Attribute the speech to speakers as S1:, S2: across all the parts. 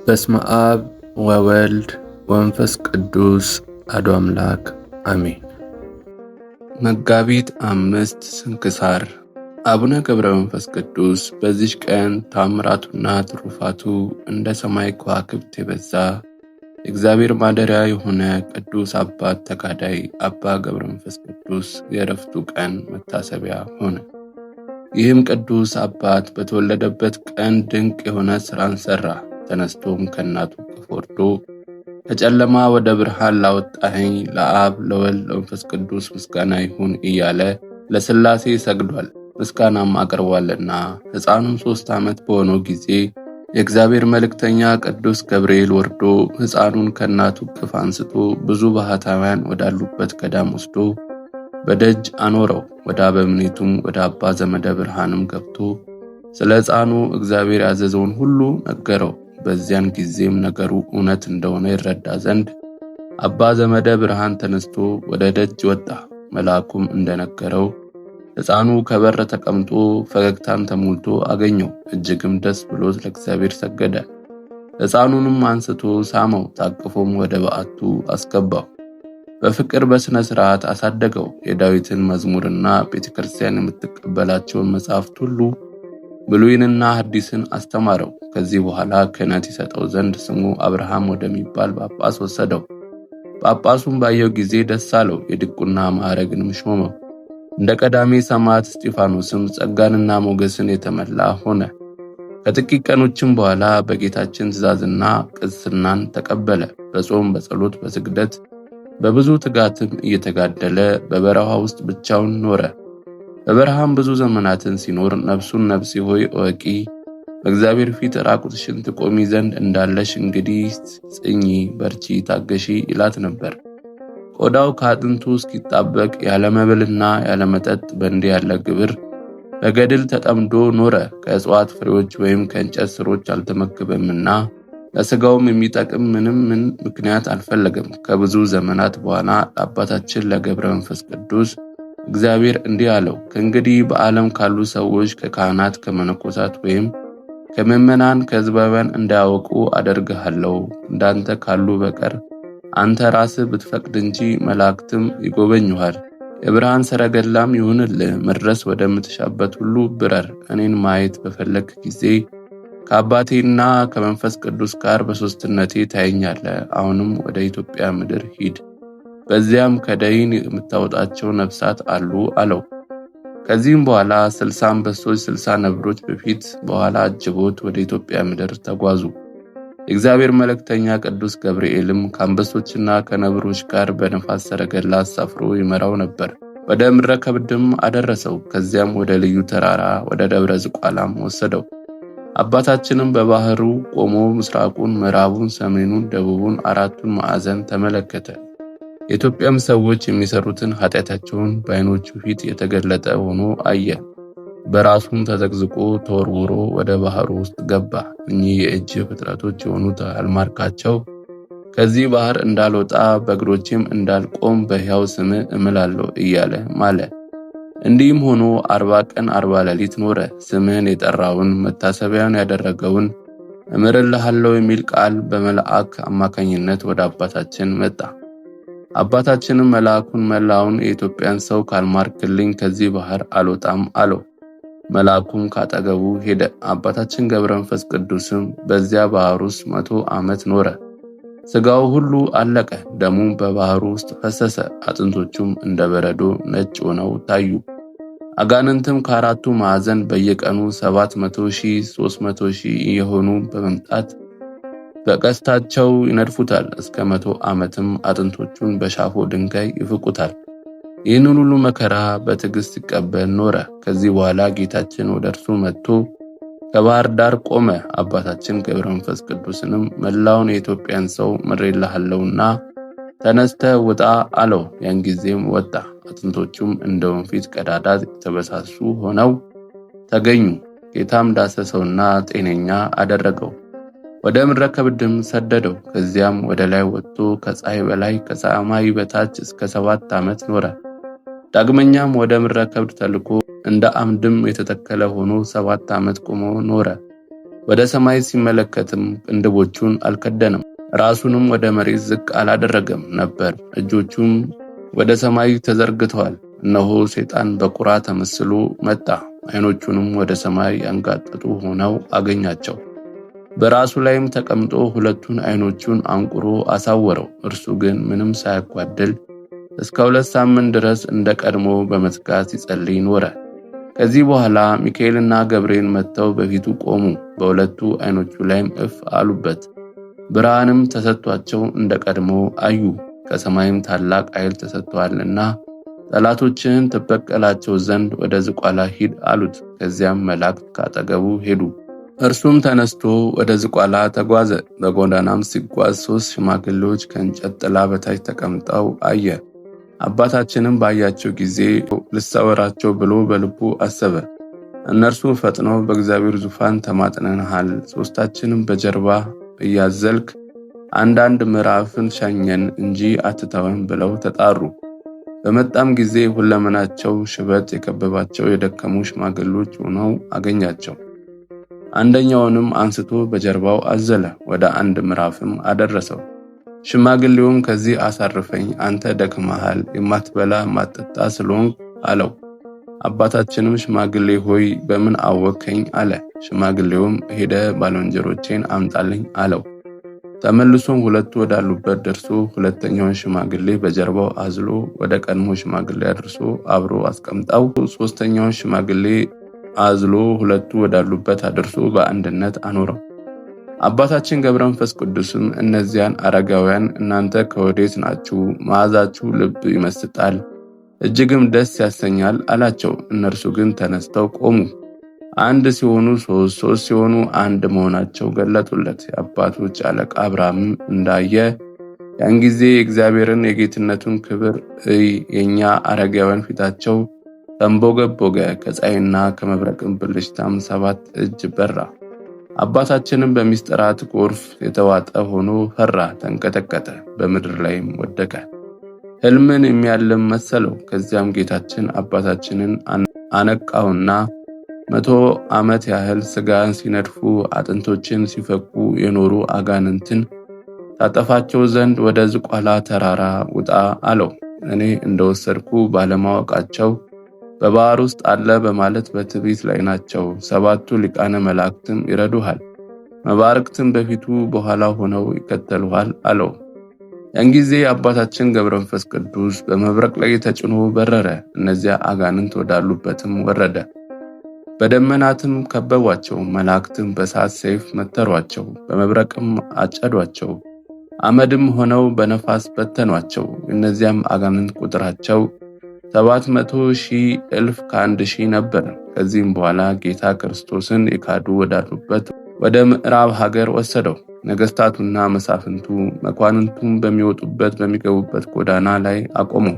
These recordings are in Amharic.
S1: በስመ አብ ወወልድ ወመንፈስ ቅዱስ አሐዱ አምላክ አሜን። መጋቢት 5 ስንክሳር። አቡነ ገብረ መንፈስ ቅዱስ በዚች ቀን ታምራቱና ትሩፋቱ እንደ ሰማይ ከዋክብት የበዛ የእግዚአብሔር ማደሪያ የሆነ ቅዱስ አባት ተጋዳይ አባ ገብረ መንፈስ ቅዱስ የዕረፍቱ ቀን መታሰቢያ ሆነ። ይህም ቅዱስ አባት በተወለደበት ቀን ድንቅ የሆነ ሥራን ሠራ። ተነስቶም ከእናቱ እቅፍ ወርዶ ከጨለማ ወደ ብርሃን ላወጣኸኝ ለአብ ለወልድ ለመንፈስ ቅዱስ ምስጋና ይሁን እያለ ለሥላሴ ሰግዷል፣ ምስጋናም አቅርቧልና። ሕፃኑም 3 ዓመት በሆነው ጊዜ የእግዚአብሔር መልእክተኛ ቅዱስ ገብርኤል ወርዶ ሕፃኑን ከእናቱ እቅፍ አንስቶ ብዙ ባህታውያን ወዳሉበት ገዳም ወስዶ በደጅ አኖረው። ወደ አበምኔቱም ወደ አባ ዘመደ ብርሃንም ገብቶ ስለ ሕፃኑ እግዚአብሔር ያዘዘውን ሁሉ ነገረው። በዚያን ጊዜም ነገሩ እውነት እንደሆነ ይረዳ ዘንድ አባ ዘመደ ብርሃን ተነስቶ ወደ ደጅ ወጣ። መልአኩም እንደነገረው ሕፃኑ ከበር ተቀምጦ ፈገግታን ተሞልቶ አገኘው። እጅግም ደስ ብሎት ለእግዚአብሔር ሰገደ። ሕፃኑንም አንስቶ ሳመው፣ ታቅፎም ወደ በዓቱ አስገባው። በፍቅር በሥነ ሥርዓት አሳደገው። የዳዊትን መዝሙርና ቤተ ክርስቲያን የምትቀበላቸውን መጻሕፍት ሁሉ ብሉይንና ሐዲስን አስተማረው። ከዚህ በኋላ ክህነት ይሰጠው ዘንድ ስሙ አብርሃም ወደሚባል ጳጳስ ወሰደው። ጳጳሱም ባየው ጊዜ ደስ አለው፣ የድቁና ማዕረግንም ሾመው። እንደ ቀዳሜ ሰማዕት እስጢፋኖስም ጸጋንና ሞገስን የተመላ ሆነ። ከጥቂት ቀኖችም በኋላ በጌታችን ትእዛዝና ቅስናን ተቀበለ። በጾም በጸሎት በስግደት በብዙ ትጋትም እየተጋደለ በበረሃ ውስጥ ብቻውን ኖረ። በበረሃም ብዙ ዘመናትን ሲኖር ነፍሱን ነፍሴ ሆይ እወቂ፣ በእግዚአብሔር ፊት ራቁትሽን ትቆሚ ዘንድ እንዳለሽ እንግዲህ ጽኚ፣ በርቺ፣ ታገሺ ይላት ነበር። ቆዳው ከአጥንቱ እስኪጣበቅ ያለ መብልና ያለ መጠጥ በእንዲህ ያለ ግብር በገድል ተጠምዶ ኖረ። ከእጽዋት ፍሬዎች ወይም ከእንጨት ስሮች አልተመገበምና ለሥጋውም የሚጠቅም ምንም ምን ምክንያት አልፈለገም። ከብዙ ዘመናት በኋላ ለአባታችን ለገብረ መንፈስ ቅዱስ እግዚአብሔር እንዲህ አለው፣ ከእንግዲህ በዓለም ካሉ ሰዎች ከካህናት፣ ከመነኮሳት ወይም ከምዕመናን ከሕዝባውያን እንዳያውቁ አደርግሃለሁ። እንዳንተ ካሉ በቀር አንተ ራስህ ብትፈቅድ እንጂ መላእክትም ይጎበኙሃል። የብርሃን ሰረገላም ይሁንልህ። መድረስ ወደምትሻበት ሁሉ ብረር። እኔን ማየት በፈለግህ ጊዜ ከአባቴና ከመንፈስ ቅዱስ ጋር በሦስትነቴ ታየኛለህ። አሁንም ወደ ኢትዮጵያ ምድር ሂድ፣ በዚያም ከደይን የምታወጣቸው ነፍሳት አሉ አለው። ከዚህም በኋላ 60 አንበሶች፣ 60 ነብሮች በፊት በኋላ አጅቦት ወደ ኢትዮጵያ ምድር ተጓዙ። የእግዚአብሔር መልእክተኛ ቅዱስ ገብርኤልም ከአንበሶችና ከነብሮች ጋር በነፋስ ሰረገላ አሳፍሮ ይመራው ነበር። ወደ ምድረ ከብድም አደረሰው። ከዚያም ወደ ልዩ ተራራ ወደ ደብረ ዝቋላም ወሰደው። አባታችንም በባህሩ ቆሞ ምስራቁን፣ ምዕራቡን፣ ሰሜኑን፣ ደቡቡን አራቱን ማዕዘን ተመለከተ። የኢትዮጵያም ሰዎች የሚሰሩትን ኃጢአታቸውን በዓይኖቹ ፊት የተገለጠ ሆኖ አየ። በራሱም ተዘቅዝቆ ተወርውሮ ወደ ባህሩ ውስጥ ገባ። እኚህ የእጅ ፍጥረቶች የሆኑት አልማርካቸው ከዚህ ባህር እንዳልወጣ በእግሮቼም እንዳልቆም በሕያው ስምህ እምላለሁ እያለ ማለ። እንዲህም ሆኖ 40 ቀን 40 ሌሊት ኖረ። ስምህን የጠራውን መታሰቢያውን ያደረገውን እምርልሃለሁ የሚል ቃል በመልአክ አማካኝነት ወደ አባታችን መጣ። አባታችንም መልአኩን መላውን የኢትዮጵያን ሰው ካልማርክልኝ ከዚህ ባህር አልወጣም አለው። መልአኩም ካጠገቡ ሄደ። አባታችን ገብረ መንፈስ ቅዱስም በዚያ ባህር ውስጥ 100 ዓመት ኖረ። ስጋው ሁሉ አለቀ፣ ደሙም በባህሩ ውስጥ ፈሰሰ። አጥንቶቹም እንደ በረዶ ነጭ ሆነው ታዩ። አጋንንትም ከአራቱ ማዕዘን በየቀኑ 700 ሺህ 300 ሺህ የሆኑ በመምጣት በቀስታቸው ይነድፉታል። እስከ 100 ዓመትም አጥንቶቹን በሻፎ ድንጋይ ይፍቁታል። ይህንን ሁሉ መከራ በትዕግስት ሲቀበል ኖረ። ከዚህ በኋላ ጌታችን ወደ እርሱ መጥቶ ከባህር ዳር ቆመ። አባታችን ገብረ መንፈስ ቅዱስንም መላውን የኢትዮጵያን ሰው ምሬልሃለሁና ተነስተ ውጣ አለው። ያን ጊዜም ወጣ። አጥንቶቹም እንደ ወንፊት ቀዳዳ የተበሳሱ ሆነው ተገኙ። ጌታም ዳሰሰውና ጤነኛ አደረገው። ወደ ምድረ ከብድም ሰደደው። ከዚያም ወደ ላይ ወጥቶ ከፀሐይ በላይ ከሰማይ በታች እስከ 7 ዓመት ኖረ። ዳግመኛም ወደ ምድረ ከብድ ተልኮ እንደ አምድም የተተከለ ሆኖ 7 ዓመት ቆሞ ኖረ። ወደ ሰማይ ሲመለከትም ቅንድቦቹን አልከደነም፣ ራሱንም ወደ መሬት ዝቅ አላደረገም ነበር። እጆቹም ወደ ሰማይ ተዘርግተዋል። እነሆ ሰይጣን በቁራ ተመስሎ መጣ። ዓይኖቹንም ወደ ሰማይ ያንጋጠጡ ሆነው አገኛቸው። በራሱ ላይም ተቀምጦ ሁለቱን ዓይኖቹን አንቁሮ አሳወረው። እርሱ ግን ምንም ሳያጓድል እስከ 2 ሳምንት ድረስ እንደ ቀድሞ በመትጋት ሲጸልይ ኖረ። ከዚህ በኋላ ሚካኤልና ገብርኤል መጥተው በፊቱ ቆሙ። በሁለቱ ዓይኖቹ ላይም እፍ አሉበት። ብርሃንም ተሰጥቷቸው እንደ ቀድሞ አዩ። ከሰማይም ታላቅ ኃይል ተሰጥቶአልና ጠላቶችህን ትበቀላቸው ዘንድ ወደ ዝቋላ ሂድ አሉት። ከዚያም መላእክት ካጠገቡ ሄዱ። እርሱም ተነስቶ ወደ ዝቋላ ተጓዘ። በጎዳናም ሲጓዝ 3 ሽማግሌዎች ከእንጨት ጥላ በታች ተቀምጠው አየ። አባታችንም ባያቸው ጊዜ ልሰወራቸው ብሎ በልቡ አሰበ። እነርሱ ፈጥነው በእግዚአብሔር ዙፋን ተማጥነንሃል፣ ሦስታችንም በጀርባ እያዘልክ አንዳንድ ምዕራፍን ሸኘን እንጂ አትተወን ብለው ተጣሩ። በመጣም ጊዜ ሁለመናቸው ሽበት የከበባቸው የደከሙ ሽማግሌዎች ሆነው አገኛቸው። አንደኛውንም አንስቶ በጀርባው አዘለ፣ ወደ አንድ ምዕራፍም አደረሰው። ሽማግሌውም ከዚህ አሳርፈኝ፣ አንተ ደክመሃል፣ የማትበላ የማትጠጣ ስለሆንክ አለው። አባታችንም ሽማግሌ ሆይ በምን አወከኝ አለ። ሽማግሌውም ሄደ ባልንጀሮቼን አምጣልኝ አለው። ተመልሶም ሁለቱ ወዳሉበት ደርሶ ሁለተኛውን ሽማግሌ በጀርባው አዝሎ ወደ ቀድሞ ሽማግሌ አድርሶ አብሮ አስቀምጣው። ሶስተኛውን ሽማግሌ አዝሎ ሁለቱ ወዳሉበት አድርሶ በአንድነት አኖረው። አባታችን ገብረ መንፈስ ቅዱስም እነዚያን አረጋውያን እናንተ ከወዴት ናችሁ? መዓዛችሁ ልብ ይመስጣል፣ እጅግም ደስ ያሰኛል አላቸው። እነርሱ ግን ተነስተው ቆሙ። አንድ ሲሆኑ ሶስት፣ ሶስት ሲሆኑ አንድ መሆናቸው ገለጡለት። የአባቶች አለቃ አብርሃም እንዳየ ያን ጊዜ የእግዚአብሔርን የጌትነቱን ክብር እይ። የእኛ አረጋውያን ፊታቸው ተንቦገቦገ፣ ከፀሐይና ከመብረቅም ብልጭታም 7 እጅ በራ። አባታችንም በሚስጥራት ጎርፍ የተዋጠ ሆኖ ፈራ፣ ተንቀጠቀጠ፣ በምድር ላይም ወደቀ። ሕልምን የሚያልም መሰለው። ከዚያም ጌታችን አባታችንን አነቃውና 100 ዓመት ያህል ስጋን ሲነድፉ አጥንቶችን ሲፈቁ የኖሩ አጋንንትን ታጠፋቸው ዘንድ ወደ ዝቋላ ተራራ ውጣ አለው። እኔ እንደወሰድኩ ባለማወቃቸው በባህር ውስጥ አለ በማለት በትዕቢት ላይ ናቸው። 7ቱ ሊቃነ መላእክትም ይረዱሃል፣ መባርክትም በፊቱ በኋላ ሆነው ይከተሉሃል አለው። ያን ጊዜ አባታችን ገብረ መንፈስ ቅዱስ በመብረቅ ላይ ተጭኖ በረረ። እነዚያ አጋንንት ወዳሉበትም ወረደ። በደመናትም ከበቧቸው። መላእክትም በእሳት ሰይፍ መተሯቸው፣ በመብረቅም አጨዷቸው፣ አመድም ሆነው በነፋስ በተኗቸው። እነዚያም አጋንንት ቁጥራቸው 700,000 እልፍ ከ1,000 ነበር። ከዚህም በኋላ ጌታ ክርስቶስን የካዱ ወዳሉበት ወደ ምዕራብ ሀገር ወሰደው። ነገስታቱና መሳፍንቱ መኳንንቱም በሚወጡበት በሚገቡበት ጎዳና ላይ አቆመው።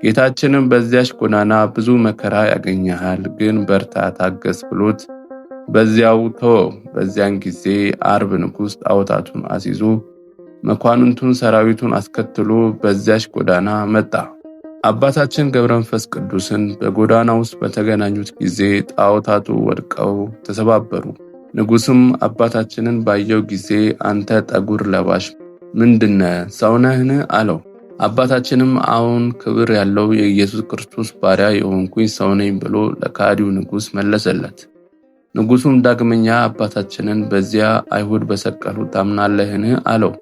S1: ጌታችንም በዚያች ጎዳና ብዙ መከራ ያገኘሃል፣ ግን በርታ፣ ታገስ ብሎት በዚያው ተወው። በዚያን ጊዜ አርብ ንጉሥ ጣዖታቱን አስይዞ መኳንንቱን ሰራዊቱን አስከትሎ በዚያች ጎዳና መጣ። አባታችን ገብረ መንፈስ ቅዱስን በጎዳና ውስጥ በተገናኙት ጊዜ ጣዖታቱ ወድቀው ተሰባበሩ። ንጉሥም አባታችንን ባየው ጊዜ አንተ ጠጉር ለባሽ ምንድነ ሰው ነህን? አለው። አባታችንም አሁን ክብር ያለው የኢየሱስ ክርስቶስ ባሪያ የሆንኩኝ ሰው ነኝ ብሎ ለካዲው ንጉሥ መለሰለት። ንጉሡም ዳግመኛ አባታችንን በዚያ አይሁድ በሰቀሉት ታምናለህን? አለው።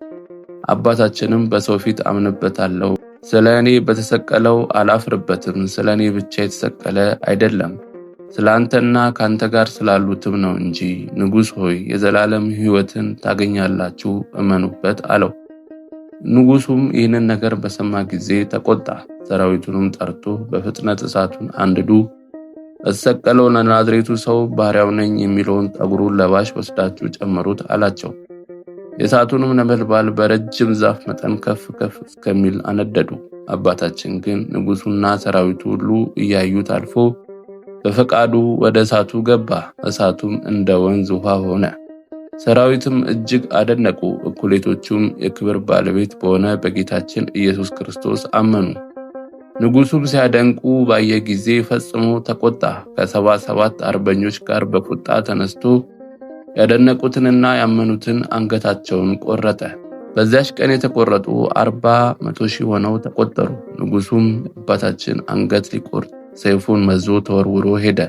S1: አባታችንም በሰው ፊት አምንበታለሁ፣ ስለ እኔ በተሰቀለው አላፍርበትም። ስለ እኔ ብቻ የተሰቀለ አይደለም፣ ስለ አንተና ከአንተ ጋር ስላሉትም ነው እንጂ። ንጉሥ ሆይ የዘላለም ሕይወትን ታገኛላችሁ፣ እመኑበት አለው። ንጉሡም ይህንን ነገር በሰማ ጊዜ ተቆጣ። ሰራዊቱንም ጠርቶ በፍጥነት እሳቱን አንድዱ፣ በተሰቀለው ለናዝሬቱ ሰው ባሪያው ነኝ የሚለውን ጠጉሩን ለባሽ ወስዳችሁ ጨምሩት አላቸው። የእሳቱንም ነበልባል በረጅም ዛፍ መጠን ከፍ ከፍ እስከሚል አነደዱ። አባታችን ግን ንጉሡና ሰራዊቱ ሁሉ እያዩት አልፎ በፈቃዱ ወደ እሳቱ ገባ። እሳቱም እንደ ወንዝ ውሃ ሆነ። ሰራዊትም እጅግ አደነቁ። እኩሌቶቹም የክብር ባለቤት በሆነ በጌታችን ኢየሱስ ክርስቶስ አመኑ። ንጉሡም ሲያደንቁ ባየ ጊዜ ፈጽሞ ተቆጣ። ከ77 አርበኞች ጋር በቁጣ ተነስቶ ያደነቁትንና ያመኑትን አንገታቸውን ቆረጠ። በዚያች ቀን የተቆረጡ 400,000 ሆነው ተቆጠሩ። ንጉሡም አባታችን አንገት ሊቆርጥ ሰይፉን መዞ ተወርውሮ ሄደ።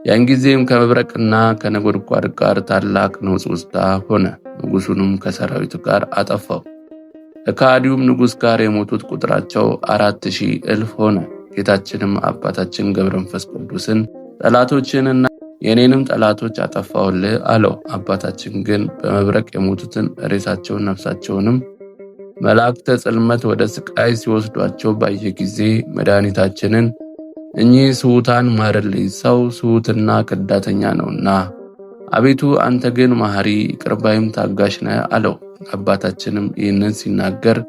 S1: ያን ጊዜም ከመብረቅና ከነጎድጓድ ጋር ታላቅ ንውጽውጽታ ሆነ። ንጉሡንም ከሰራዊቱ ጋር አጠፋው። ከከሃዲውም ንጉሥ ጋር የሞቱት ቁጥራቸው 4000 እልፍ ሆነ። ጌታችንም አባታችን ገብረ መንፈስ ቅዱስን ጠላቶችንና የእኔንም ጠላቶች አጠፋሁልህ አለው። አባታችን ግን በመብረቅ የሞቱትን ሬሳቸውን ነፍሳቸውንም መላእክተ ጽልመት ወደ ስቃይ ሲወስዷቸው ባየ ጊዜ መድኃኒታችንን እኚህ ስሑታን ማርልኝ፣ ሰው ስሑትና ከዳተኛ ነውና፣ አቤቱ አንተ ግን መሐሪ ይቅር ባይም ታጋሽ ነህ አለው። አባታችንም ይህንን ሲናገር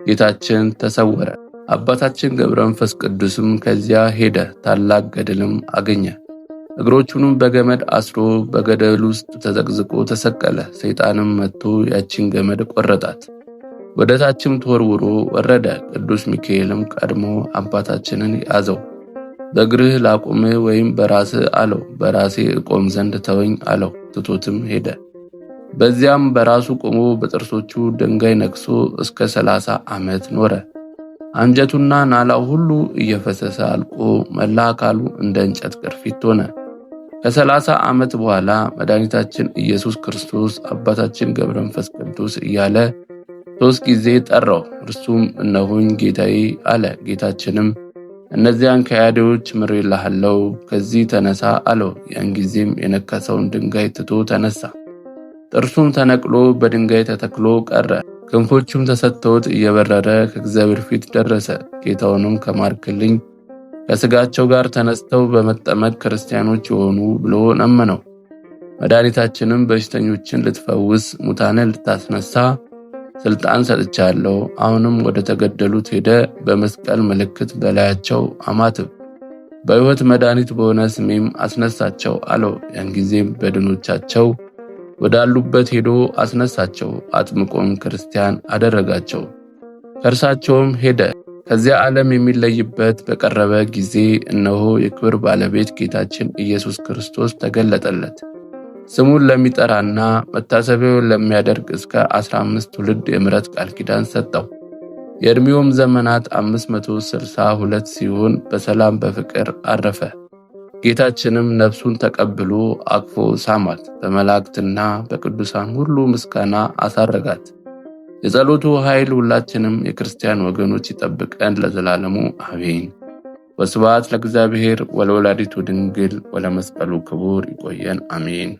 S1: ጌታችን ተሰወረ። አባታችን ገብረ መንፈስ ቅዱስም ከዚያ ሄደ፣ ታላቅ ገድልም አገኘ። እግሮቹንም በገመድ አስሮ በገደል ውስጥ ተዘቅዝቆ ተሰቀለ። ሰይጣንም መጥቶ ያችን ገመድ ቆረጣት፣ ወደ ታችም ተወርውሮ ወረደ። ቅዱስ ሚካኤልም ቀድሞ አባታችንን ያዘው። በእግርህ ላቁምህ ወይም በራስህ አለው። በራሴ እቆም ዘንድ ተወኝ አለው። ትቶትም ሄደ። በዚያም በራሱ ቆሞ በጥርሶቹ ድንጋይ ነክሶ እስከ 30 ዓመት ኖረ። አንጀቱና ናላው ሁሉ እየፈሰሰ አልቆ መላ አካሉ እንደ እንጨት ቅርፊት ሆነ። ከ30 ዓመት በኋላ መድኃኒታችን ኢየሱስ ክርስቶስ አባታችን ገብረ መንፈስ ቅዱስ እያለ 3 ጊዜ ጠራው። እርሱም እነሆኝ ጌታዬ አለ። ጌታችንም እነዚያን ከያዲዎች ምሬልሃለሁ፣ ከዚህ ተነሳ አለው። ያን ጊዜም የነከሰውን ድንጋይ ትቶ ተነሳ። ጥርሱም ተነቅሎ በድንጋይ ተተክሎ ቀረ። ክንፎቹም ተሰጥተውት እየበረረ ከእግዚአብሔር ፊት ደረሰ። ጌታውንም ከማርክልኝ ከስጋቸው ጋር ተነስተው በመጠመቅ ክርስቲያኖች የሆኑ ብሎ ለመነው። መድኃኒታችንም በሽተኞችን ልትፈውስ ሙታንን ልታስነሳ ስልጣን ሰጥቻለሁ። አሁንም ወደ ተገደሉት ሄደ በመስቀል ምልክት በላያቸው አማትብ፣ በሕይወት መድኃኒት በሆነ ስሜም አስነሳቸው አለው። ያን ጊዜም በድኖቻቸው ወዳሉበት ሄዶ አስነሳቸው፣ አጥምቆም ክርስቲያን አደረጋቸው። ከእርሳቸውም ሄደ። ከዚያ ዓለም የሚለይበት በቀረበ ጊዜ እነሆ የክብር ባለቤት ጌታችን ኢየሱስ ክርስቶስ ተገለጠለት። ስሙን ለሚጠራና መታሰቢያውን ለሚያደርግ እስከ 15 ትውልድ የምሕረት ቃል ኪዳን ሰጠው። የዕድሜውም ዘመናት 562 ሲሆን በሰላም በፍቅር አረፈ። ጌታችንም ነፍሱን ተቀብሎ አቅፎ ሳማት። በመላእክትና በቅዱሳን ሁሉ ምስጋና አሳረጋት። የጸሎቱ ኃይል ሁላችንም የክርስቲያን ወገኖች ይጠብቀን ለዘላለሙ አሜን። ወስብሐት ለእግዚአብሔር ወለወላዲቱ ድንግል ወለመስቀሉ ክቡር። ይቆየን። አሜን።